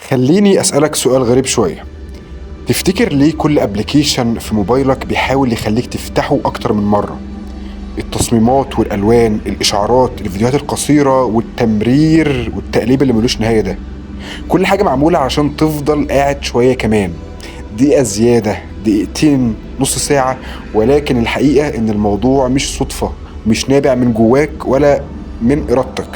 خليني أسألك سؤال غريب شوية. تفتكر ليه كل application في موبايلك بيحاول يخليك تفتحه أكتر من مرة؟ التصميمات والألوان، الإشعارات، الفيديوهات القصيرة، والتمرير والتقليب اللي ملوش نهاية ده، كل حاجة معمولة عشان تفضل قاعد شوية كمان، دقيقة زيادة، دقيقتين، نص ساعة. ولكن الحقيقة إن الموضوع مش صدفة، مش نابع من جواك ولا من إرادتك،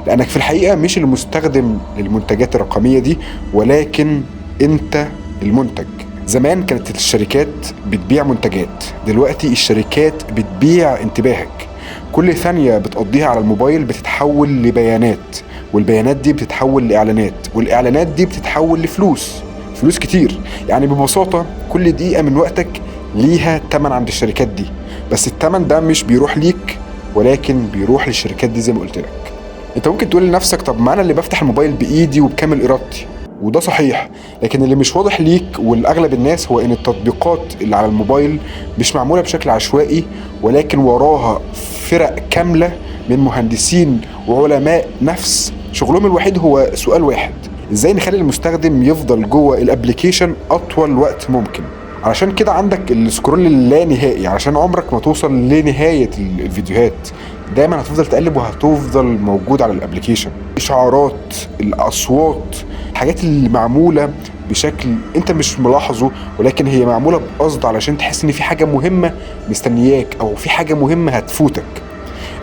لأنك في الحقيقة مش المستخدم للمنتجات الرقمية دي، ولكن أنت المنتج. زمان كانت الشركات بتبيع منتجات، دلوقتي الشركات بتبيع انتباهك. كل ثانية بتقضيها على الموبايل بتتحول لبيانات، والبيانات دي بتتحول لإعلانات، والإعلانات دي بتتحول لفلوس، فلوس كتير. يعني ببساطة كل دقيقة من وقتك ليها تمن عند الشركات دي، بس التمن ده مش بيروح ليك، ولكن بيروح للشركات دي زي ما قلت لك. انت ممكن تقول لنفسك طب ما انا اللي بفتح الموبايل بايدي وبكامل ارادتي، وده صحيح، لكن اللي مش واضح ليك والاغلب الناس هو ان التطبيقات اللي على الموبايل مش معمولة بشكل عشوائي، ولكن وراها فرق كاملة من مهندسين وعلماء نفس شغلهم الوحيد هو سؤال واحد: ازاي نخلي المستخدم يفضل جوه ال application اطول وقت ممكن؟ علشان كده عندك ال scroll اللانهائي، علشان عمرك ما توصل لنهاية الفيديوهات، دايما هتفضل تقلب وهتفضل موجود على ال application. اشعارات، الاصوات، الحاجات اللي معمولة بشكل انت مش ملاحظة، ولكن هي معمولة بقصد علشان تحس ان في حاجة مهمة مستنياك او في حاجة مهمة هتفوتك.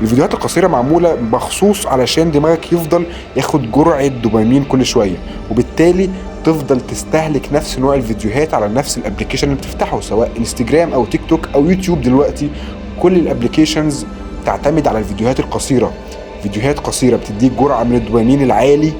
الفيديوهات القصيرة معمولة مخصوص علشان دماغك يفضل ياخد جرعة دوبامين كل شوية، وبالتالي تفضل تستهلك نفس نوع الفيديوهات على نفس ال application اللي بتفتحه، سواء انستجرام او تيك توك او يوتيوب. دلوقتي كل ال applications تعتمد على الفيديوهات القصيرة، فيديوهات قصيرة بتديك جرعة من الدوبامين العالي،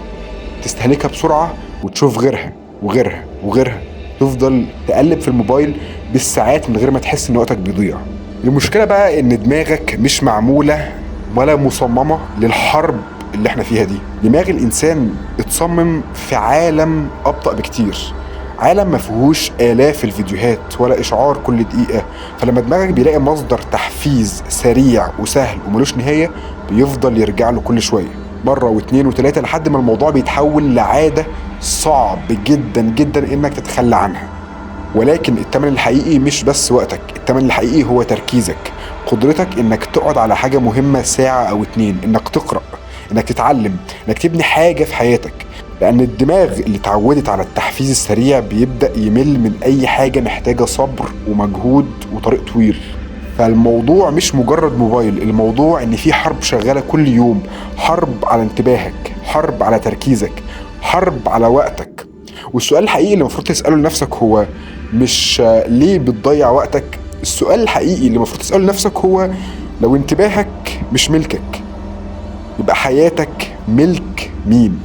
تستهلكها بسرعة وتشوف غيرها وغيرها وغيرها، تفضل تقلب في الموبايل بالساعات من غير ما تحس ان وقتك بيضيع. المشكلة بقى ان دماغك مش معمولة ولا مصممة للحرب اللي احنا فيها دي. دماغ الانسان اتصمم في عالم ابطأ بكتير، عالم ما فيهوش آلاف الفيديوهات ولا إشعار كل دقيقة. فلما دماغك بيلاقي مصدر تحفيز سريع وسهل وملوش نهاية، بيفضل يرجع له كل شوية، مرة واتنين وتلاتة، لحد ما الموضوع بيتحول لعادة صعب جدا جدا إنك تتخلى عنها. ولكن التمن الحقيقي مش بس وقتك، التمن الحقيقي هو تركيزك، قدرتك إنك تقعد على حاجة مهمة ساعة أو اتنين، إنك تقرأ، إنك تتعلم، إنك تبني حاجة في حياتك. لأن الدماغ اللي اتعودت على التحفيز السريع بيبدأ يمل من أي حاجة محتاجة صبر ومجهود وطريق طويل. فالموضوع مش مجرد موبايل، الموضوع إن في حرب شغالة كل يوم، حرب على انتباهك، حرب على تركيزك، حرب على وقتك. والسؤال الحقيقي اللي المفروض تسأله لنفسك هو مش ليه بتضيع وقتك، السؤال الحقيقي اللي المفروض تسأله لنفسك هو لو انتباهك مش ملكك، يبقى حياتك ملك مين؟